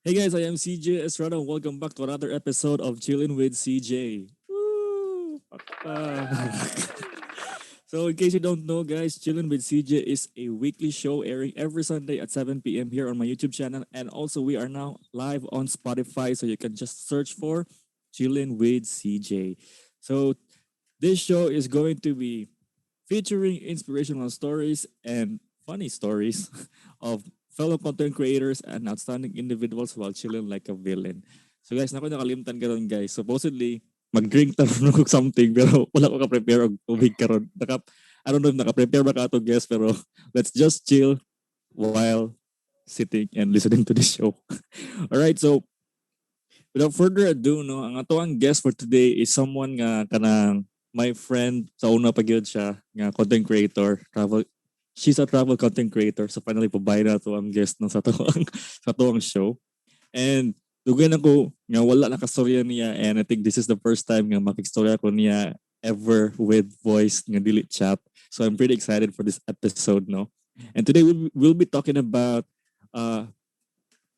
Hey guys, I am CJ Estrada and welcome back to another episode of Chillin' with CJ. Woo! Pakpak. So in case you don't know, guys, Chillin' with CJ is a weekly show airing every Sunday at 7 p.m. here on my YouTube channel. And also we are now live on Spotify, so you can just search for Chillin' with CJ. So this show is going to be featuring inspirational stories and funny stories of fellow content creators and outstanding individuals while chilling like a villain. So guys, nako nakalimtan karon, guys. Supposedly, mag-drink ta ron og something pero wala ko ka-prepare og tubig karon. I don't know if naka-prepare ba ka ato guest, pero let's just chill while sitting and listening to this show. All right, so without further ado, no, ang atoang guest for today is someone nga kanang my friend sa una pa gyud siya nga content creator, travel. She's a travel content creator. So finally pabay na to ang guest no sa atoang show. And dugay na ko nga wala nakastorya niya and I think this is the first time nga makigstorya ko niya ever with voice nga dili chat. So I'm pretty excited for this episode, no. And today we will be talking about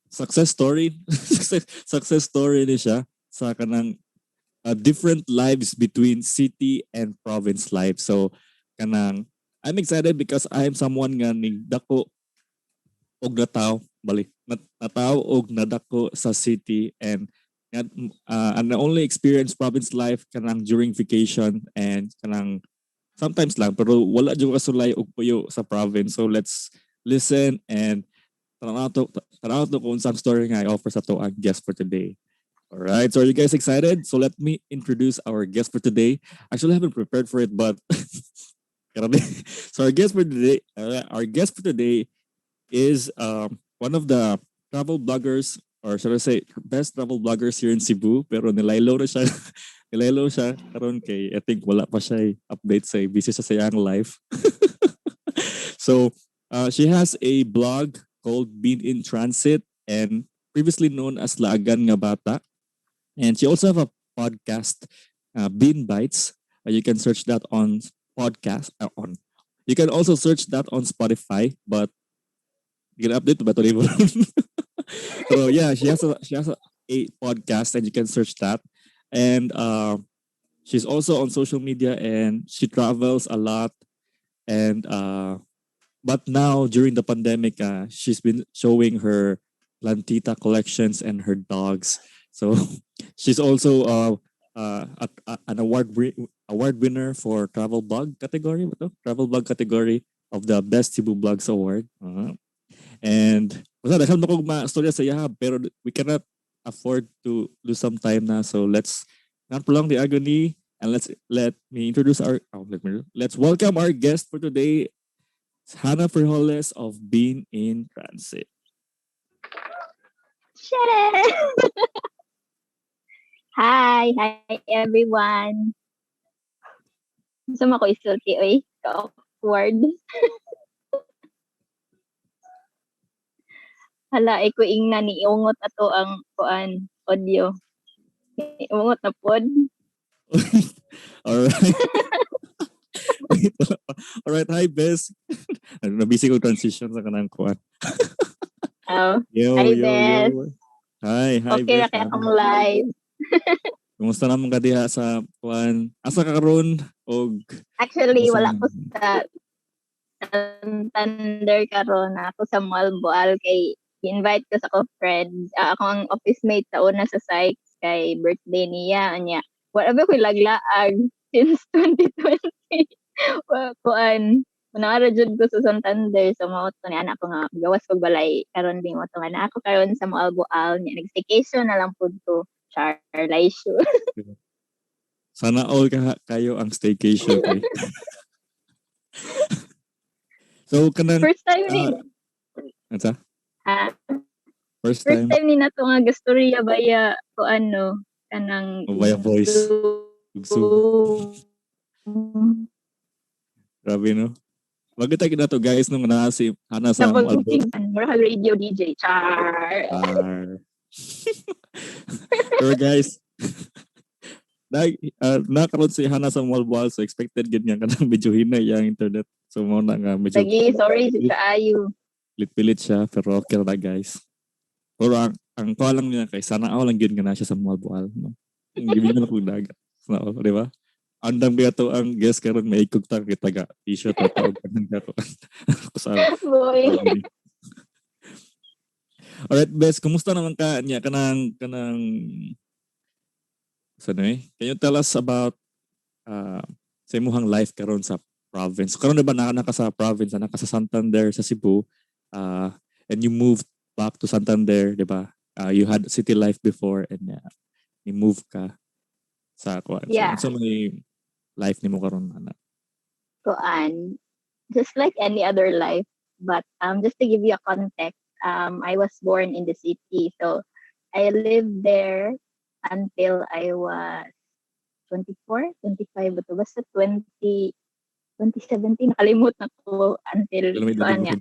success story success story ni siya sa kanang different lives between city and province life. So kanang I'm excited because I'm someone nga ning dako og nataw bali nataw og nadako sa city and I only experience province life kanang during vacation and kanang sometimes lang, pero wala jud kasulay og puyo sa province. So let's listen and tanaw to kung unsang story nga i-offer sa ato ang guest for today. All right, so are you guys excited? So let me introduce our guest for today. Actually, I haven't prepared for it, but grabe. So our guest for today is one of the travel bloggers, or should I say best travel bloggers here in Cebu, pero nilaylo na siya, nilaylo siya karon kay I think wala pa siya update sa, busy siya sa iyang life. So she has a blog called Bean in Transit and previously known as Laagan Nga Bata, and she also have a podcast, Bean Bites. You can search that on podcast on you can also search that on Spotify, but you can update ba to? So yeah, she has a podcast and you can search that. And she's also on social media and she travels a lot. And but now during the pandemic, she's been showing her plantita collections and her dogs. So she's also an award winner for travel blog category, ba to? Travel blog category of the Best Cebu Blogs Award. And basta daghan mo kog ma-storya sa iya, pero we cannot afford to lose some time na. So let's not prolong the agony and let's let me introduce our oh, let me let's welcome our guest for today, Hannah Frijoles of Bean in Transit. Shut it! Hi, hi everyone. Gusto mo ko isulti, oy? Ka-awkward. Hala, ay ko ingna ni iungot ato ang kuan audio. Iungot na pod. All right. Wait, wala pa. All right, hi Bes. Nabisi ko transition sa kanang kuan. Oh, Yo, hi, yo, Bes. Yo. Hi, hi Okay Bes. na kaya akong live. Kumusta naman ka diha sa kuan? Asa ka karon og Actually, Kumusta wala naman? Ko sa Santander karon, ako sa Moalboal kay invite ko sa ko friend, ako ang office mate sa una sa Sykes kay birthday niya anya. Wala ba ko laglaag since 2020. Wa kuan, naa ra jud ko sa Santander, so mao to ni anak ko nga gawas kog balay karon ding mao to nga naa ako karon sa Moalboal nya nag-staycation na lang pud ko. Char, laisyo. Sana all ka kayo ang staycation eh. So kanang First time ni ano? Ha? First First time time ni nato nga gastorya via ko ano kanang O via voice. Zoom. Zoom. Grabe, no. Maganda na to guys nung naa si Hannah sa Sa Moalboal. Mura kag radio DJ. Char. Char. Pero guys, nakaroon si Hannah sa Moalboal, so expected gid nga kanang medyo hinay yang internet. So mo na nga medyo Lagi, sorry sa kaayo. Pilit-pilit siya, pero okay na, guys. Pero ang Ang kuha lang niya kay sana all lang gyud nga na siya sa Moalboal, no? Ang gibig na kong dagat. Sana all, di ba? Andam kaya to ang guest karon may ikog ta kita ga t-shirt at tawag kanang ako sa Boy. Alright, Bes, kumusta naman ka niya kanang sa eh? Can you tell us about sa imuhang life karon sa province? Karon di ba naka sa province, naka sa Santander sa Cebu, and you moved back to Santander, di ba? You had city life before and you move ka sa kuan. Yeah. So, may life nimo karon ana? Kuan, just like any other life, but just to give you a context, I was born in the city, so I lived there until I was 24, 25, but basta 20, 2017, nakalimot na ko until Alam mo, kuan nga.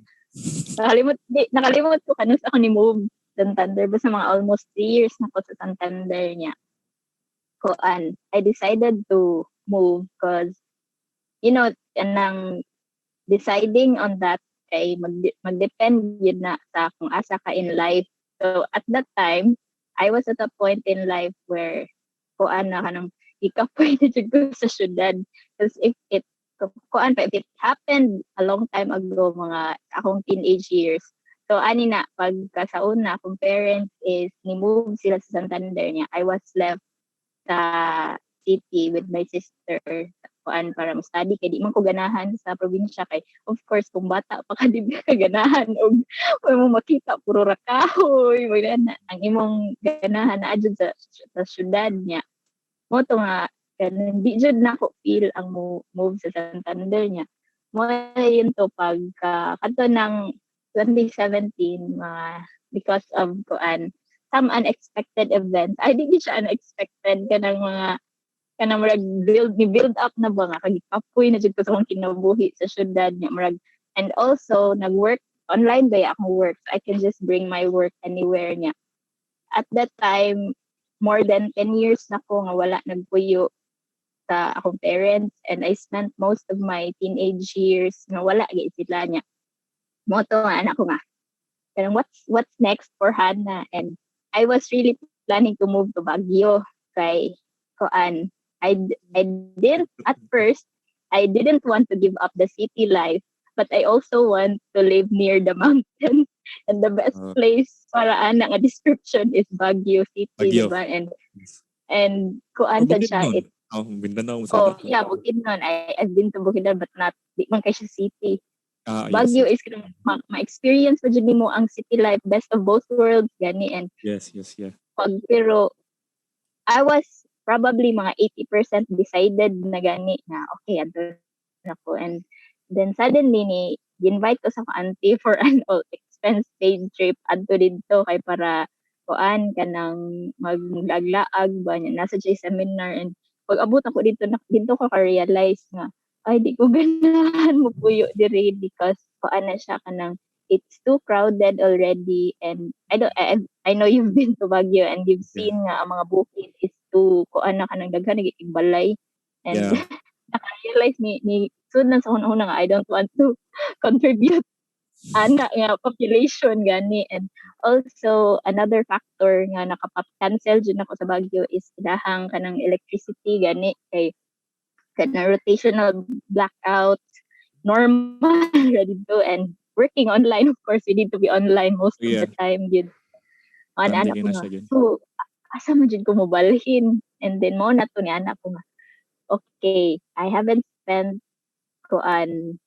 Nakalimot, di, nakalimot ko kanus ako ni move Santander. Basta mga almost 3 years na ko sa Santander niya. Kuan, I decided to move because, anang deciding on that kay magdepend yun na sa kung asa ka in life. So at that time, I was at a point in life where kuan na kanang ikapoy na jud ko sa syudad. Because if it kuan pa, if it happened a long time ago, mga akong teenage years. So ani na pagka sa una akong parents is ni move sila sa Santander niya. I was left sa city with my sister kuan para mo-study kay di man ko ganahan sa probinsya kay of course kung bata pa ka, di ka ganahan og mo makita puro ra kahoy mo na ang imong ganahan na jud sa syudad niya. Mo to nga kanang di jud nako feel ang mo move sa Santander niya. Mo yun to pagka kadto ng 2017, mga because of kuan some unexpected events. Ay, di siya unexpected, kanang mga kanang murag build ni build up na ba nga kagikapoy na jud ko sa akong kinabuhi sa syudad niya murag. And also nag-work online ba akong work, so I can just bring my work anywhere niya. At that time, more than 10 years na ko nga wala nagpuyo sa akong parents and I spent most of my teenage years nga wala gyud sila niya. Mo to nga anak ko nga kanang what's next for Hannah? And I was really planning to move to Baguio kay kuan I didn't at first I didn't want to give up the city life, but I also want to live near the mountains, and the best place para ana nga description is Baguio City. Baguio. Diba? And kuan Oh, sad siya Bukidnon. It Oh, Mindanao mo Oh sa yeah, Bukidnon. I've been to Bukidnon but not di man kay siya city. Ah, yes, Baguio is kanang ma-experience pa jud nimo ang city life, best of both worlds gani and pag pero I was probably mga 80% decided na gani na okay, adto na ko. And then suddenly ni invite ko sa akong auntie for an all expense paid trip adto didto kay para kuan kanang maglaag ba niya, nasa siya seminar. And pag abot ako dito na didto ko ka-realize nga ay, di ko ganahan mo puyo diri because kuan na siya kanang it's too crowded already. And I don't I know you've been to Baguio and you've seen nga ang mga bukid is too kuan na kanang daghan na gyud balay and naka-realize ni soon na sa una nga I don't want to contribute ana nga population gani. And also another factor nga nakapa-cancel jud nako sa Baguio is ilahang kanang electricity gani kay kanang rotational blackout normal ra didto and working online, of course we need to be online most of the time gyud. Ana Tama ko gyud na nga siya gyud. So asa man jud ko mobalhin? And then mao na to ni ana ko nga okay, I haven't spent kuan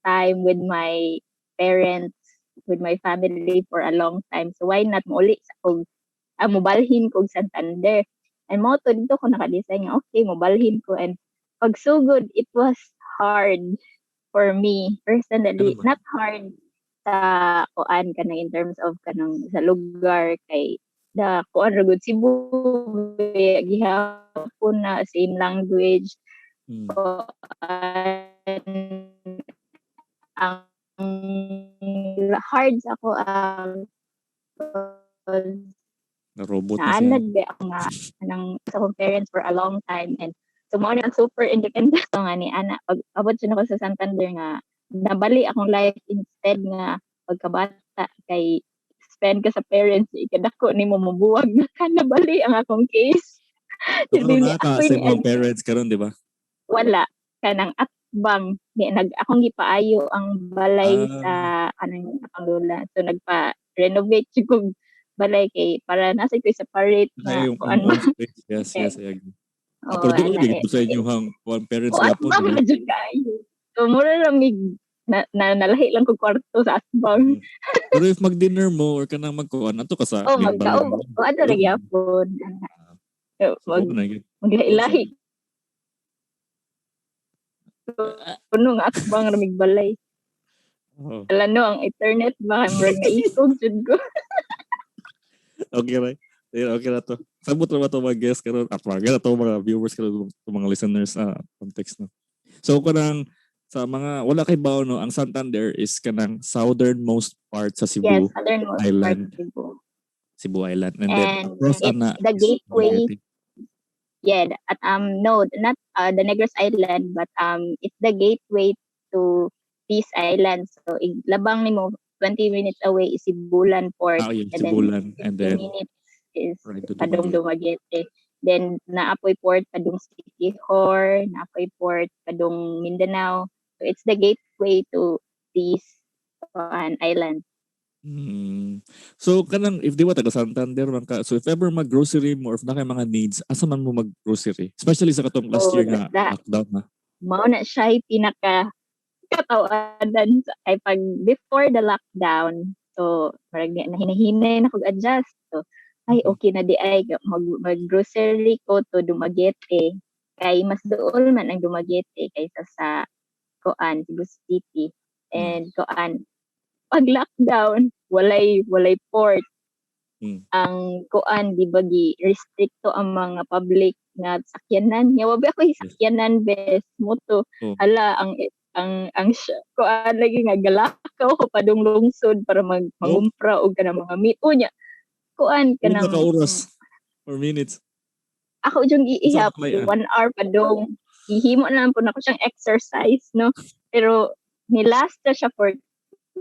time with my parents, with my family for a long time, so why not mouli sa og mobalhin kog Santander? And mo to didto ko naka-decide nga okay, mobalhin ko. And pagsugod, it was hard for me personally. Ano ba? Not hard sa kuan kanang in terms of kanang sa lugar kay the kuan ra gud Cebu gihapon na same language. Kuan ang hard sa ako ang Na robot na siya. Naanad ba ako nga kanang sa akong parents for a long time and so mao ni ang super independent ko nga ni ana pag abot jud ako sa Santander nga nabali akong life instead nga pagkabata kay Nag-spend ka sa parents, ikadako nimo mabuwag na ka na bali ang akong case. So, karon Dili, naa ka ako'y sa imong parents karon, di ba? Wala, kanang atbang ni nag akong gipaayo ang balay sa kanang akong lola. So nagpa renovate jud kog balay kay para nasa ko separate na Ay, yung kuan. Own space. Yes, I agree. Ah, Oo, pero doon ana, lagi eh, sa inyong kuan parents O gapon, atbang di ba? na jud kaayo. So mura ra mig na nalahi lang kog kwarto sa atbang. Pero if mag-dinner mo or kanang magkuan, ato ka sa Oh, iyang magkaon. balay. O adto ra gyapon. So, So, na gyud. Maglahi-lahi kuno nga atbang ra mig balay. Oo. Ala no, ang internet ba kay murag naikog jud ko. Okay right. Yeah, okay na to. Sabot ra ba to mga guests karon at mga to mga viewers karon, to mga listeners sa context, no? So kanang sa mga wala kay bawo, no, ang Santander is kanang southernmost part sa Cebu Yes, southernmost part Island. of Cebu. Cebu Island, and then And across it's ana the is gateway. Dumaguete. Yeah, at no, not the Negros Island, but it's the gateway to these islands. So labang nimo 20 minutes away is Sibulan Port. Ah, yun, And then Sibulan and 15 then minutes is right to padong Dumaguete. Dumaguete. Then naapoy port padung Siquijor, naapoy port padung Mindanao. So it's the gateway to these an island. So kanang if di ba taga Santander man ka, so if ever mag-grocery mo or if na kay mga needs, asa man mo mag-grocery? Especially sa katong last Oh, year nga lockdown na. Mao na siya pinaka katawanan sa ay pag before the lockdown. So murag nahinahinay na kog adjust. So ay, okay na di ay mag grocery ko to Dumaguete kay mas duol man ang Dumaguete kaysa sa kuan, Cebu City. And kuan, pag lockdown, walay port. Ang kuan, di ba gi restricto ang mga public nga sakyanan nya, wa ba ako sakyanan bes moto. Oh. Hala, ang kuan lagi nga galakaw ko padung lungsod para mag mangumpra og kanang mga meat unya kuan Pila kanang ka oras or minutes? Ako jung giihap Sa balay, ah. 1 hour padung. Gihimo na lang po nako siyang exercise, no, pero ni last na siya for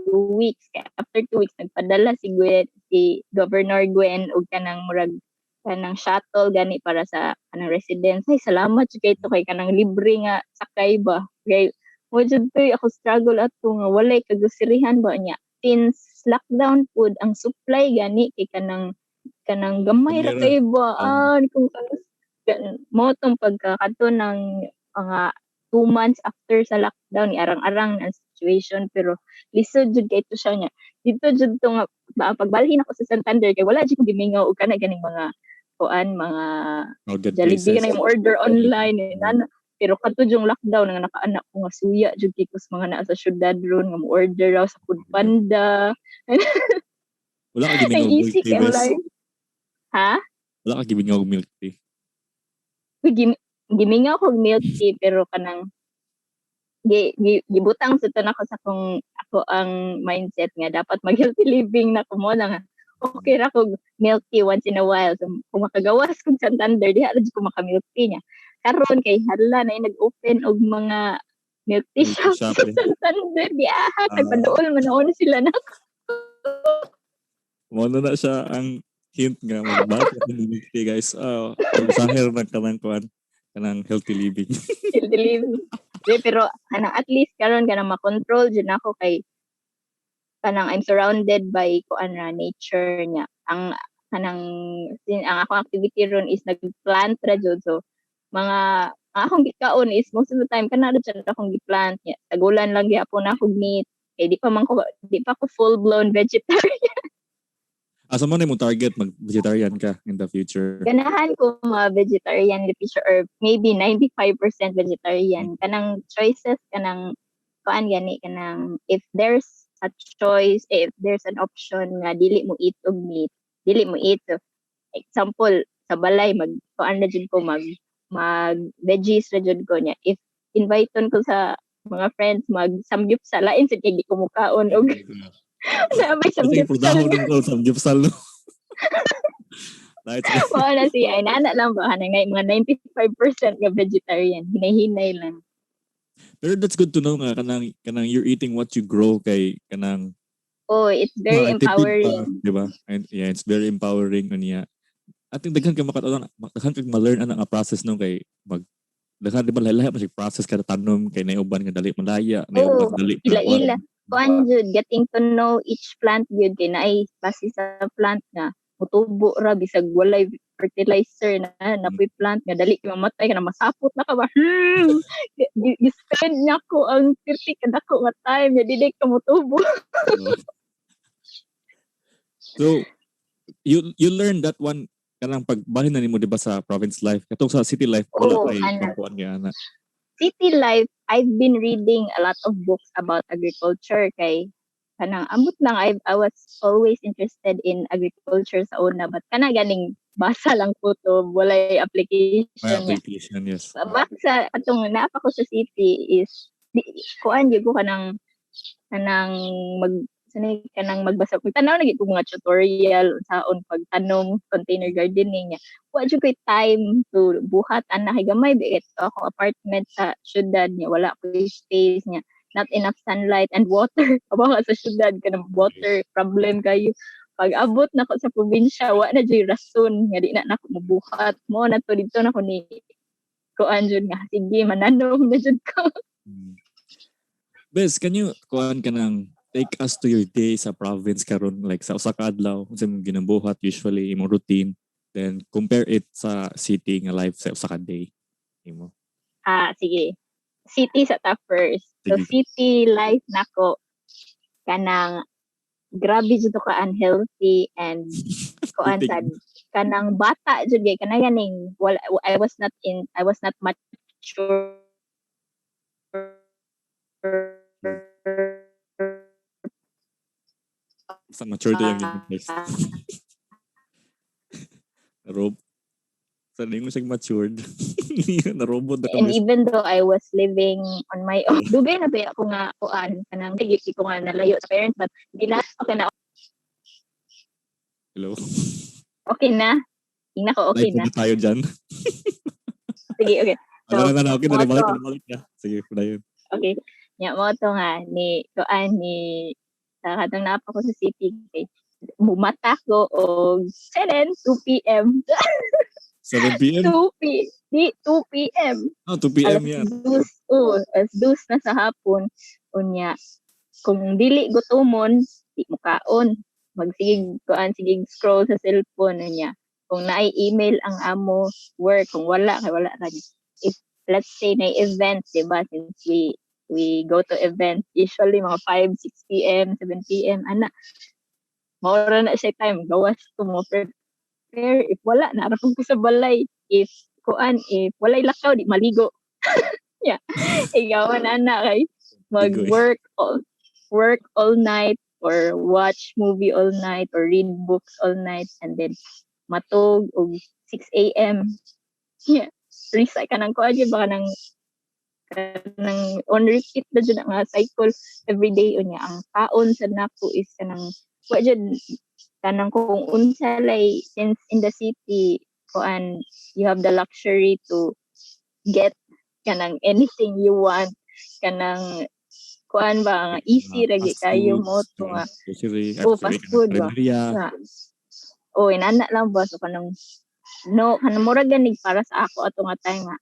2 weeks. Kaya after 2 weeks nagpadala si Gwen, si Governor Gwen, og kanang murag kanang shuttle gani para sa kanang residents. Ay, salamat jud kay to kay kanang libre nga sakay ba, kay mo jud toy ako struggle ato nga walay kagusirihan ba niya. Since lockdown pud ang supply gani kay kanang gamay ra Gamay ra. Kay ba ah kung mo tong pagkakato ng mga 2 months after sa lockdown, arang-arang ang situation, pero lisod jud kay to siya niya dito jud to nga ba, pagbalhin ako sa Santander kay wala jud ko gimingaw og kana ganing mga kuan, mga Crowded Jollibee places. kanang order online eh, nana. Pero kadto jung lockdown nga nakaanak ko nga suya jud kay kus mga naa sa syudad ron nga mo order raw sa Food Panda. Wala ka Ang gimingaw og milk easy tea, kay bes. wala. Ha? Wala ka gimingaw og milk tea. Uy, gimingaw ko og milk tea, pero kanang gibutang sa nako sa kung ako ang mindset nga dapat mag healthy living na ko mo na nga okay ra kog milk tea once in a while. So kung makagawas kog Santander, diha ra jud ko maka milk tea niya. Karon kay hala na nag-open og mga milk tea Milk tea shop shop, sa eh. Santander diha kay paduol man na sila na. Mo na na siya ang hint nga magbalik ka ng milk tea, guys. Ah, sahir na kanang kuan, kanang healthy living. Healthy living. Di, pero kanang at least karon kanang makontrol jud nako kay kanang I'm surrounded by kuan ra, nature niya. Ang kanang ang akong activity ron is nagplant ra jud. So mga ang akong gikaon is most of the time kana ra jud akong giplant niya. Tagulan lang gyapon ako meat. Kay di pa ko full blown vegetarian. Asa mo na imong target, mag vegetarian ka in the future? Ganahan ko mga vegetarian in the future or maybe 95% vegetarian. Kanang choices, kanang kuan gani, kanang if there's a choice, if there's an option nga dili mo eat og meat, dili mo eat. So, example, sa balay mag kuan na jud ko, mag veggies ra jud ko niya. If inviteon ko sa mga friends mag samgyupsal, lain sad kay di ko mukaon og na may Kasi samgyupsal. prudaho ng ko samgyupsal, no. Right. Mao na siya, ay nana lang ba kanang mga 95% nga vegetarian, hinay-hinay lang. Pero that's good to know nga kanang you're eating what you grow kay kanang Oh, it's very Mga tipid pa, empowering. Di ba? And yeah, it's very empowering unya. I think daghan kay makatuon, daghan kay ma-learn ana nga process, no, kay mag daghan, di ba, lahi-lahi man siya process kada tanom kay naay uban nga dali malaya, naay Oo, uban dali ila-ila. Kuan jud, getting to know each plant jud kay naay base sa plant nga mutubo ra bisag walay fertilizer na napoy plant nga dali kay mamatay kana masapot na ka ba. Gi-spend niya ko ang 30 kadako nga time nga dili ka motubo. So you learn that one kanang pagbalhin na nimo, di ba, sa province life. Katong sa city life, wala Oo, kay ana. Kuan nga ana. City life, I've been reading a lot of books about agriculture kay kanang amot lang, I was always interested in agriculture sa una, but kana ganing basa lang ko to, walay application May niya. Application, yes. Back sa atong naa pa ko sa city is di, kuan gyud ko kanang mag sanay kanang magbasa, tanaw na gyud ko mga tutorial unsaon pagtanom, container gardening niya. Wa jud koy time to buhat ana kay gamay ba ito akong apartment sa syudad niya, wala koy space niya, not enough sunlight and water. Aba sa syudad kanang water problem kayo. Pag abot nako sa probinsya, wa na jud rason nga di na nako mobuhat mo na to. Didto na ko ni kuan jud nga sige, mananom na jud ko. Bes, can you kuan kanang take us to your day sa province karon, like sa usa ka adlaw, unsa imong ginabuhat usually, imong routine, then compare it sa city nga life sa usa ka day imo? Ah, sige. City sa ta first. So Sige. City life nako kanang grabe jud to ka unhealthy and kuan Titig. sad kanang bata jud kay kanang ganing wala, I was not mature. Basta mature to yung guys. Rob. Sa mo siya matured. Na robot na And kami. Even though I was living on my own, dugay na ba ako nga kuan kanang di ko nga nalayo sa parents, but di na okay na. Hello. Okay na. Tingnan ko okay Live na. na tayo dyan. Sige, okay. So, Wala na na, okay na, mo balik to. na, balik na. Sige, na yun. Okay. Nya mo to nga ni kuan ni sa katong naa pa ko sa city kay mumata ko og 7 2 p.m. 7 p.m.? 2 p di 2 p.m. Ah, 2 p.m. Alas yan. 2, oh, alas 2 na sa hapon. Unya kung dili gutomon, di mo kaon, magsigig kuan, sigig scroll sa cellphone. Unya kung naay email ang amo, work. Kung wala kay wala ra niya. If let's say na event, di ba, since we go to events usually mga 5 6 p.m., 7 p.m. ana, mao ra na siya time gawas ko mo prepare. If wala, naa ra ko sa balay. If kuan, if walay lakaw, di maligo. Yeah, ikaw na na kay mag Ligo eh. work all night or watch movie all night or read books all night and then matug og 6 a.m. Yeah, reset ka ng kuan ba, kanang on repeat na jud nga cycle every day. Unya ang kaon sa nako is kanang wa jud kanang kung unsa lay, since in the city kuan, you have the luxury to get kanang anything you want, kanang kuan ba nga easy ra gyud Fast kayo foods, mo to nga grocery, Oh, fast food ba? karinderya. Nga oh, inana lang ba. So kanang no kanang murag ganig para sa ako ato nga time nga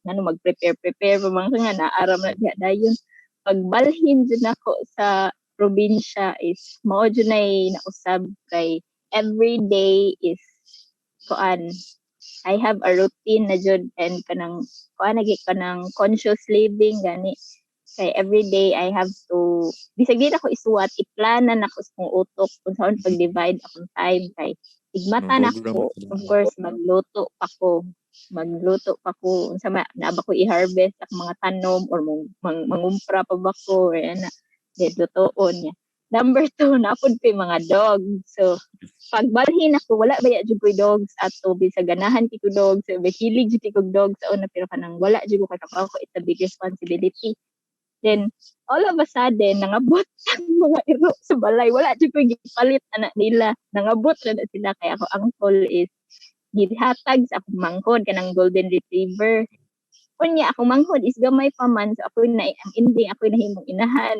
ngano mag-prepare prepare pa man ka nga naaram na diha. Dayon pagbalhin jud nako sa probinsya is mao jud nay nausab kay every day is kuan, I have a routine na jud and kanang kuan na gyud, kanang conscious living gani kay every day I have to, bisag di na ko isuwat, iplana nako sa akong utok kung saan pag-divide akong time kay igmata na Program ko. sila. Of course magluto pa ko unsa ma naa ba ko i-harvest ang mga tanom or mangumpra pa ba ko or ana, then lutoon niya. Number two, naa pod ko'y mga dog. So pagbalhin ako, wala ba jud ko'y dogs ato, bisag ganahan kay ko dogs, so, hilig jud kog dogs sa una, pero kanang wala jud ko kay kapaw ko, it's a big responsibility. Then all of a sudden nangabot ang mga iro sa balay. Wala jud ko'y gipalit ana nila, nangabot ra na sila kay ako uncle is gihatag sa akong manghod kanang golden retriever. Unya akong manghod is gamay pa man, so ako na ang ending, ako nahimong inahan.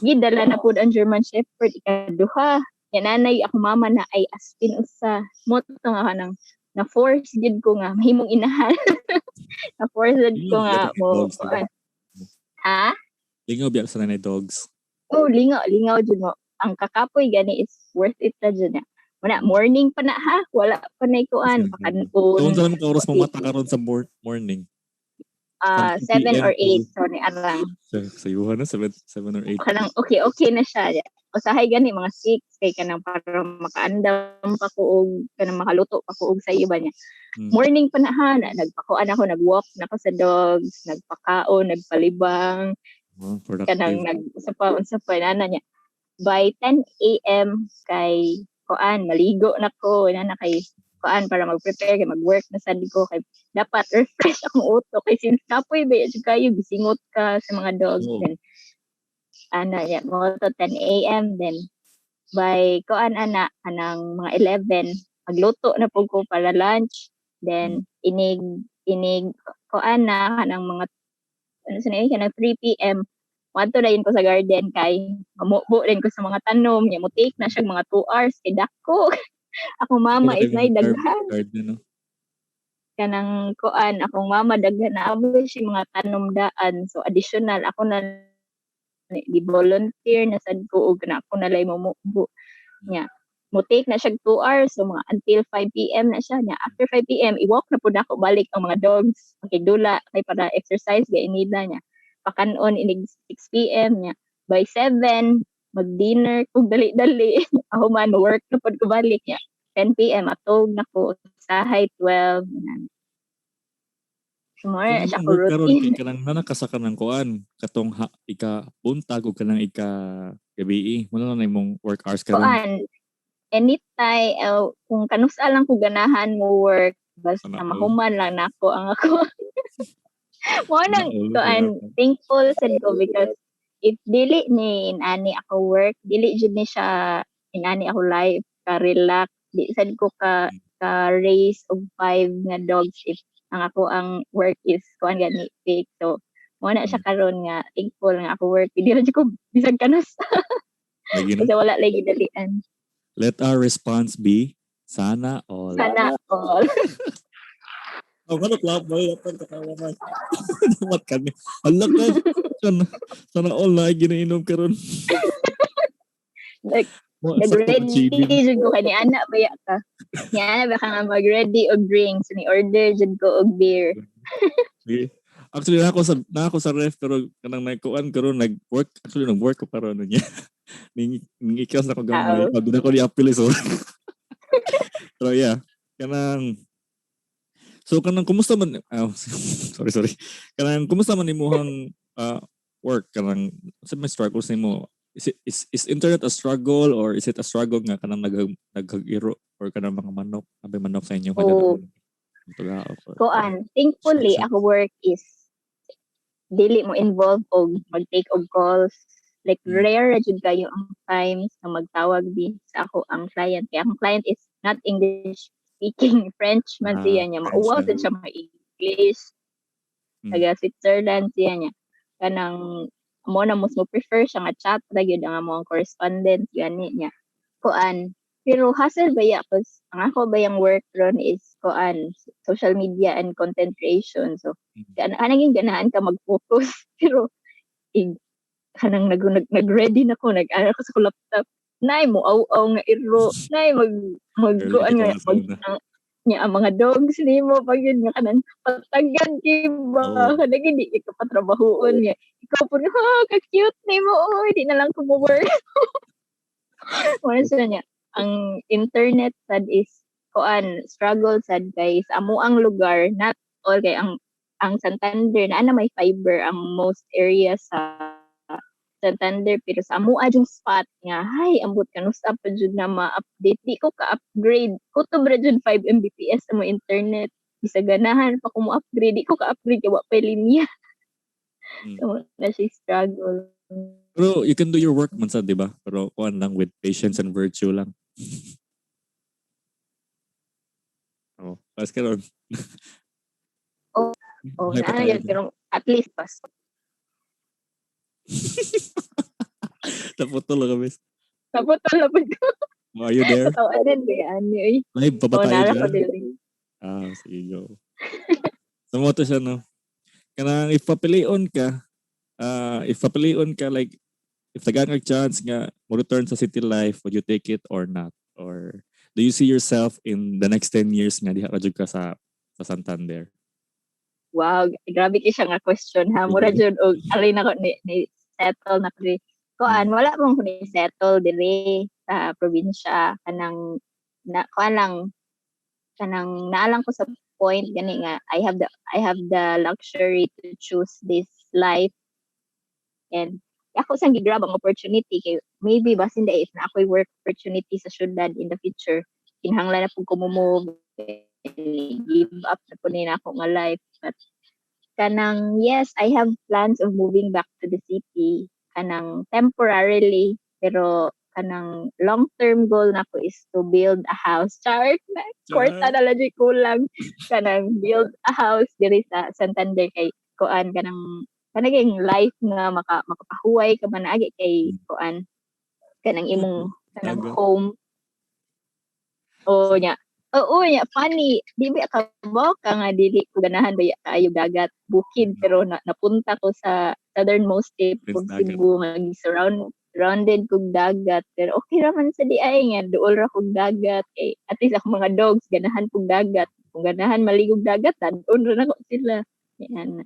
Gidala na pud ang German Shepherd ikaduha. Ya nanay ako mama na ay aspin usa. Mo to nga kanang na force gid ko nga mahimong inahan. Na force gid ko nga mo. Dogs, diba? Ha? Lingaw biya sa nanay dogs. Oh, lingaw, lingaw jud mo. Ang kakapoy gani is worth it na jud na. Wala, morning pa na ha. Wala pa na ikuan. So, Pakanon. unsa naman ka oras mo mata karon sa morning? 7 PM or to 8. So, ni arang. Sa yuha na, 7 or 8. Kanang okay na siya. Usahay gani mga 6 kay kanang para makaandam pa ko og kanang makaluto pa ko og sa iba niya. Morning pa na ha, na, nagpakuan ako, nag-walk na ko sa dogs, nagpakaon, nagpalibang, Oh, productive. Kanang nag unsa pa nana niya. By 10 a.m. kay kuan maligo na ko na kay kuan para mag-prepare kay mag-work na sad ko kay dapat refresh akong utok kay since kapoy ba jud kayo gisingot ka sa mga dogs. Oo. Then ana ya mo to 10 a.m., then by kuan ana anang mga 11 magluto na pud ko para lunch, then inig inig kuan na kanang mga ano sa kanang 3 p.m. Wadto na yun ko sa garden kay mamubo din ko sa mga tanom nya mo take na siya mga 2 hours kay dako ako mama is nay daghan. Garden, no? Kanang kuan akong mama daghan na abo siya mga tanom daan, so additional ako na di volunteer na sad ko og na ako na lay momubo nya mo take na siya 2 hours, so mga until 5 p.m. na siya nya. After 5 p.m. i-walk na pud ako balik ang mga dogs, makigdula kay para exercise gay nila nya pakanon inig 6 p.m. nya by 7 mag-dinner kog dali-dali ako man work na pud ko balik nya 10 p.m. atog na ko sahay 12 nan. So, more Kanang siya ko work karon routine. Kay kanang nanakasa ka ng kuan katong ha, ika buntag o kanang ika gabii mo na imong work hours karon? Kuan anytime, kung kanusa lang ko ganahan mo work basta Sana all. mahuman lang nako ang ako mo nang Sana all, kuan wala. Thankful sad ko because if dili ni inani ako work, dili jud ni siya inani ako life ka relax, di sad ko ka raise og five nga dogs if ang ako ang work is kuan gani fake. So mo na siya karon nga thankful nga ako work di ra jud ko bisag kanus Lagi na. kasi wala lagi dalian. Let our response be sana all. Sana all. Oh, ano clap ba? Dapat katawa man. Dapat kami. Hala ka. Sana, sana all na ginainom karon. Like, Mo, sakto nag-ready chilling. Jud ko kay ni ana baya ka. Ni ana ba ka nga mag-ready og drinks, ni order jud ko og beer. Sige. Actually na ako sa ref pero kanang nagkuan karon nag-work, actually nag-work ko karon niya. Ning ikas na ko gamay. Oo. Pag na ko ni appeal, so. Pero yeah, kanang So kanang kumusta man, oh, sorry, sorry. Kanang kumusta man imuhang work kanang sa may struggles nimo? Is, it, is internet a struggle or is it a struggle nga kanang naghag-iro or kanang mga manok, abay manok sa inyo? Oo. Kuan, thankfully Structure. ako work is dili mo involve og mag-take og calls. Like rare ra jud kayo ang times na magtawag di sa ako ang client. Kaya akong client is not English speaking, French man Ah, siya niya. French Mauwaw na. sad siya ma-English. Taga Switzerland siya niya. Kanang mo na mas mo prefer siya nga chat ra gyud ang among correspondence gani niya. Kuan, pero hassle ba ya cause ang ako ba yung work ron is kuan social media and content creation. So kanang yung ganahan ka mag-focus pero ig kanang nag nag-ready na ko, nag ano ko sa ko laptop nay mo aw-aw nga iro nay mag mag Early kuan nga ka mag na. Ang, niya ang mga dogs nimo pag yun nga kanang patagan di ba? Oo. Kanang hindi ka patrabahoon niya ikaw po, ha, ka cute nimo, oy, di na lang ko mo work. Wala siya niya ang internet sad is kuan struggle sad kay sa amo ang lugar, not all, kay ang Santander na ana may fiber ang most area sa Santander, pero sa amo yung spot nga hay ambot kanusa pa jud na ma-update, di ko ka-upgrade, kutob ra jud 5 Mbps ang mo internet, bisag ganahan pa ko mo upgrade, di ko ka-upgrade kay wa pa linya. So na siya struggle. Pero you can do your work man sa, di ba? Pero kuan lang, with patience and virtue lang. Oh, pas karon. Oh, May na patayo yun, pero at least pas. Naputol lang kami. Naputol na pud ko. Are you there? Tawanan ba ani oy? Live pa ba Oh, tayo nara ko dyan? dili. Ah, sige, go. So mao to siya, no? Kanang if papilion ka, like, if tagaan kag chance nga mo return sa city life, would you take it or not? Or do you see yourself in the next 10 years nga diha ka jud ka sa Santander? Wow, grabe kay siya nga question ha. Mura jud og alay na ko ni settle na ko diri. Kuan, wala mong ko ni settle diri sa probinsya, kanang na kuan lang, kanang naalang ko sa point gani nga I have the luxury to choose this life and ako sang gi-grab ang opportunity kay maybe basin da if na ako'y work opportunity sa syudad in the future, kinahanglan na pud ko mo-move, give up na pud ni nako nga life. But kanang yes, I have plans of moving back to the city kanang temporarily, pero kanang long term goal nako is to build a house, char. Kwarta na lang jud kulang. Kanang build a house diri sa Santander kay kuan, kanang kanang life nga makapahuway ka man agi kay kuan, kanang imong kanang Dagat. Home. Oo nya. Oo nya, funny. Di ba ka ka nga dili ko ganahan ba kaayo dagat, bukid, pero napunta ko sa southernmost tip Prince of Dagat. Cebu nga surrounded kog dagat, pero okay ra man sa diay nga duol ra kog dagat kay at least ako mga dogs ganahan kog dagat. Kung ganahan maligog dagat, dad-on ra nako sila. Yan.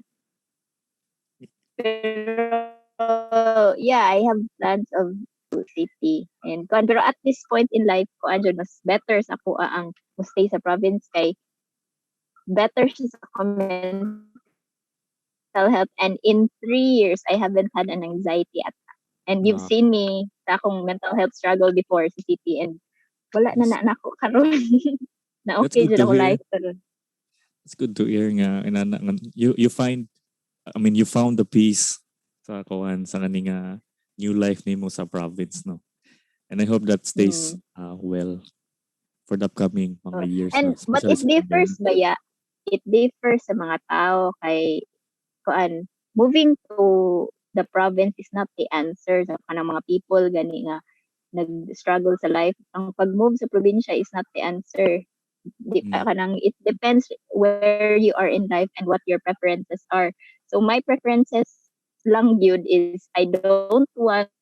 Pero yeah, I have plans of to city and kuan, pero at this point in life, kuan jud, mas better sa ako ang mo stay sa province kay better siya sa mental health, and in 3 years I haven't had an anxiety attack and you've seen me sa akong mental health struggle before sa city and wala na na nako karon na That's okay good jud to ako hear. Life karon. It's good to hear nga inana nga you find, I mean, you found the peace sa kuan, sa kani nga new life nimo sa province, no? And I hope that stays well for the upcoming mga years And na, but especially it sa differs pandemic. baya. It differs sa mga tao kay kuan, moving to the province is not the answer sa kanang mga people gani nga nag-struggle sa life. Ang pag-move sa probinsya is not the answer. Di, kanang it depends where you are in life and what your preferences are. So my preferences lang gyud is I don't want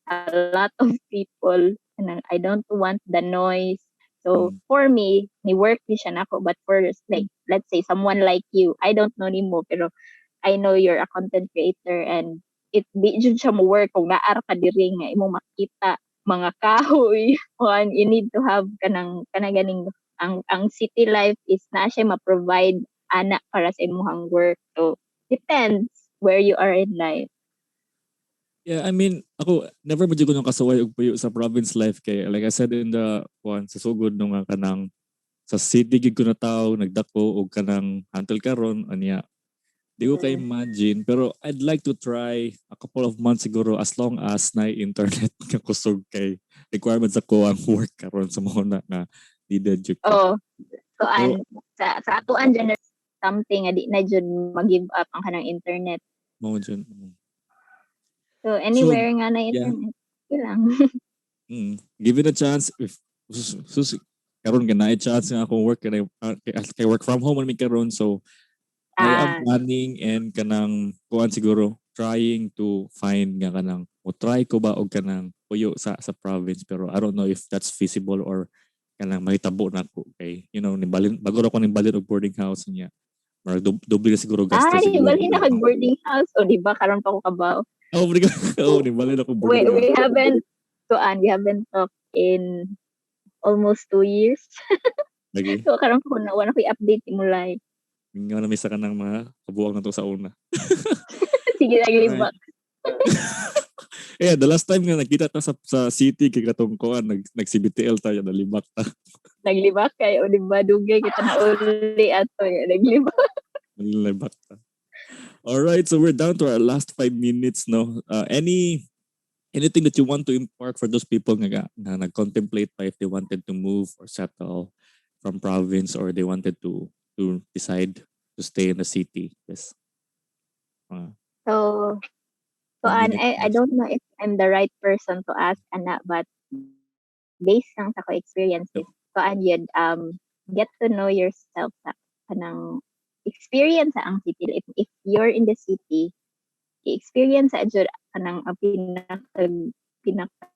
a lot of people, kanang I don't want the noise. So for me, ni work ni siya nako, but for like, let's say someone like you, I don't know nimo pero I know you're a content creator and it di jud siya mo work kung naa ra ka diri nga imong makita mga kahoy kuan. You need to have kanang kanang ganing ang city life is na siya ma-provide ana para sa imong work. So depends where you are in life. Yeah, I mean, ako never mo jud ko nang kasuway og puyo sa province life kay like I said in the kuan sa sugod no nga kanang sa city gid ko na tao nagdako og kanang until karon anya di ko ka imagine, pero I'd like to try a couple of months siguro, as long as na internet nga kusog kay requirements ako ang work karon sa mao na nga needed jud ko. Oh, kuan, sa atuan dyan something nga di na jud mag-give up ang kanang internet. Mao jud. So anywhere nga na internet, okay lang. Give it a chance if sus karon ka na chance nga akong work kay work from home man mi karon, so I am planning and kanang kuan siguro, trying to find nga kanang mo try ko ba og kanang puyo sa province, pero I don't know if that's feasible or kanang mahitabo na ko kay nibalin bago ra ko nibalin og boarding house niya, murag doble na siguro gasto Ah, siguro. Nibalhin na kag boarding house. O, di ba karon pa ko kabaw? Oh, oh, nibalin ako We, boarding we house. haven't kuan, we haven't talked in almost 2 years. Lagi. So karon pa ko na wala ko i-update mo life. Mingaw na mi sa kanang mga kabuang na to sa una. Sige, naglibak. Yeah, the last time nga nagkita ta sa city kay katong kuan, nag CBTL tayo, nalibak ta. Naglibak kay o di ba dugay kita na uli ato ya naglibak. Nalibak ta. All right, so we're down to our last 5 minutes, no? Anything that you want to impart for those people nga nag-contemplate pa if they wanted to move or settle from province or they wanted to decide to stay in the city? Yes. So So, One and minute I left. don't know if I'm the right person to ask ana, but based lang sa ko experience is kuan yun, get to know yourself sa kanang experience sa ang city. If you're in the city, i-experience sa jud kanang ang pinaka pinaka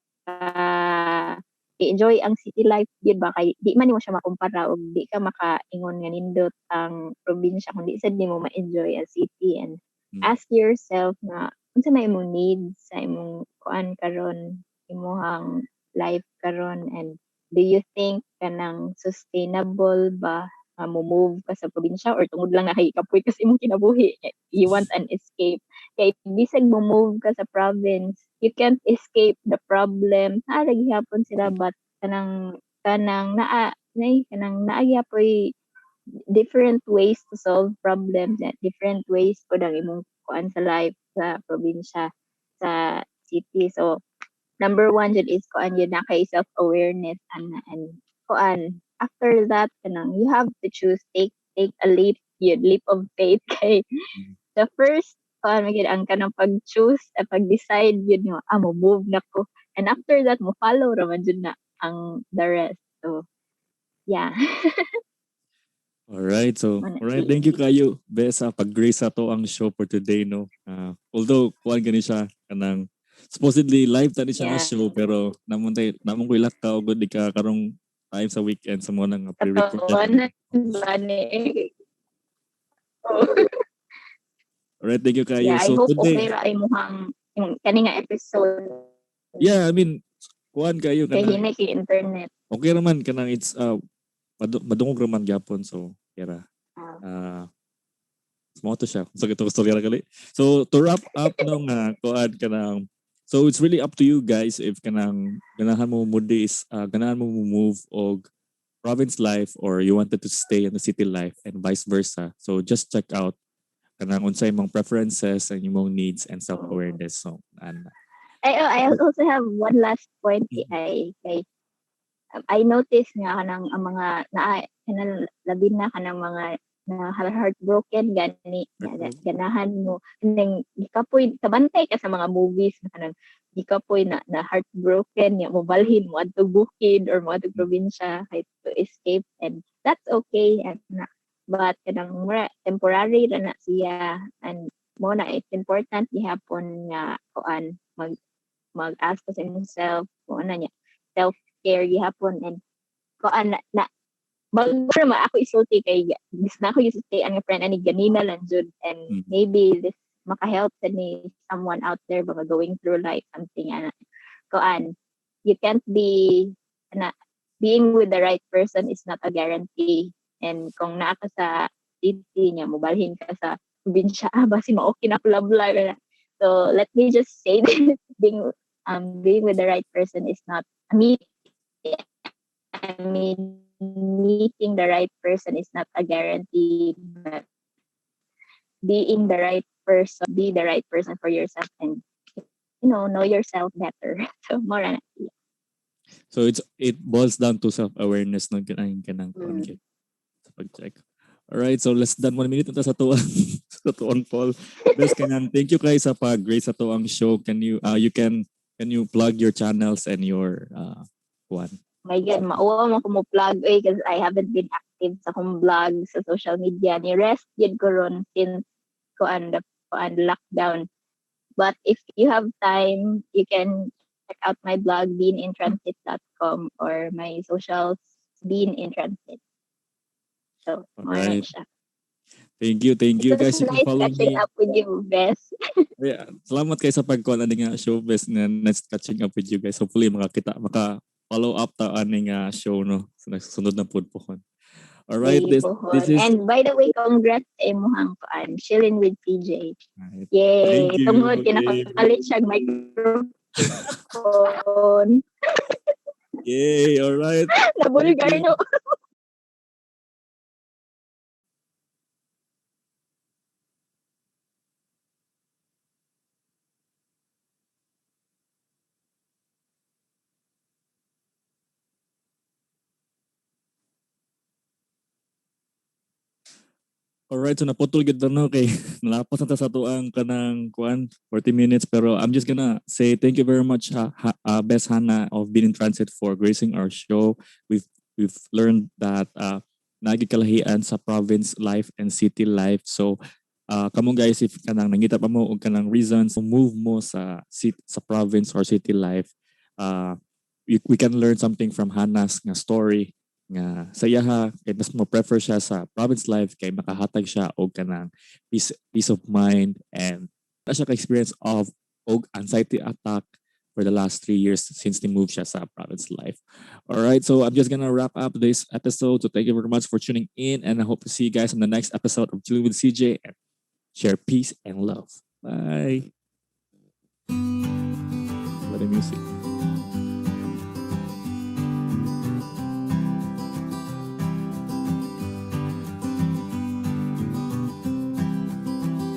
i-enjoy ang city life gyud ba, kay di man nimo siya makumpara og di ka makaingon nga nindot ang probinsya kung di sad nimo ma-enjoy ang city. And ask yourself na unsa may imong needs sa imong kuan karon, imong life karon, and do you think kanang sustainable ba nga mo move ka sa probinsya or tungod lang na kay kapoy ka sa imong kinabuhi, you want an escape? Kay bisag mo move ka sa province, you can't escape the problem. Naa ra gihapon sila, but kanang kanang naa nay kanang naa gyapoy different ways to solve problems, different ways pod ang imong kuan sa life sa probinsya, sa city. So number one jud is kuan yun na kay self-awareness, and kuan after that kanang you have to choose, take a leap yun, leap of faith, kay the first kuan man gyud ang kanang pag-choose, pag-decide yun nga, mo move na ko, and after that mo follow ra man jud na ang the rest. So yeah. All right. So, Mana all right, siya. Thank you kayo, Be, sa pag-grace sa ato ang show for today, no. Although kuan gani siya kanang supposedly live tani siya nga show, pero namon tay namon ko ilakaw gud di ka karong time sa weekend sa mo nang pre-record. Katawanan ba ni? Oh. All right, thank you kayo. Yeah, I So hope today, okay ra imuhang yung kani nga episode. Yeah, I mean, kuan kayo Kay kanang hinay kay internet. Okay raman kanang it's madungog raman gyapon, so kira. Mo to siya. So ito story ra gali. So to wrap up no nga kuan kanang, so it's really up to you guys if kanang ganahan mo mudi is ganahan mo move og province life or you wanted to stay in the city life and vice versa. So just check out kanang unsay imong preferences and imong needs and self-awareness. So and I, oh, I also have one last point. Kay I noticed nga kanang ang mga naa kanang labi na kanang mga na heartbroken gani nga ganahan mo kanang gikapoy kabantay ka sa mga movies na kanang gikapoy na heartbroken nga mobalhin mo adto bukid or mo adto probinsya kay to escape, and that's okay and na, but kanang mura temporary ra na siya, and mo na it's important gihapon nga kuan mag ask ka sa imong self kung ano niya, self care gihapon, and kuan na bago ra man ako isulti kay bis na ako isulti ang friend ani ganina lang jud, and maybe this maka-help sa ni someone out there ba going through life something ana kuan, you can't be na being with the right person is not a guarantee, and kung naa ka sa city niya mobalhin ka sa probinsya, basi ma-okay na ako love life ana. So let me just say this, being with the right person is not a meet I mean, meeting the right person is not a guarantee, but being the right person, be the right person for yourself, and know yourself better. So more on it. So it boils down to self-awareness no kanang kuan sa pag-check. All right, so less than 1 minute na ta sa tuang sa tuang Paul. Best kanang thank you kay sa pag-grace sa tuang show. Can you plug your channels and your kuan? My God, mauwa mo ko mo plug eh, because I haven't been active sa akong blog sa social media. Ni rest jud ko ron since kuan the kuan lockdown. But if you have time, you can check out my blog beanintransit.com or my socials, Bean in Transit. So, All mao na right. siya. Thank you It was guys. You can nice follow catching me. up with you, Bes. Yeah, salamat kay sa pagkuan ani nga show, Bes, nga nice catching up with you guys. Hopefully makakita maka follow up ta ani nga show no. Sa sunod na pud pohon. All right, Sige, pohon. this is And by the way, congrats sa imuhang kuan, Chillin' with PJ. Right. Yay! Thank you. Tungod Yay. kinakapalit siya microphone. Yay, all right. Nabulgar Thank you. no. Alright, so naputol gyud no kay nalapas na ta sa atoang kanang kuan 40 minutes, pero I'm just gonna say thank you very much, Bes Hannah of Being in Transit, for gracing our show. We've learned that naa gyud kalahian sa province life and city life. So kamo guys, if kanang nangita pa mo og kanang reasons to move mo sa city, sa province or city life, we can learn something from Hannah's nga story nga sa iyaha kay mas mo prefer siya sa province life kay makahatag siya og kanang peace of mind and na siya ka experience of og anxiety attack for the last 3 years since ni move siya sa province life. All right, so I'm just gonna wrap up this episode. So thank you very much for tuning in and I hope to see you guys in the next episode of Chilling with CJ, and share peace and love. Bye. Let the music.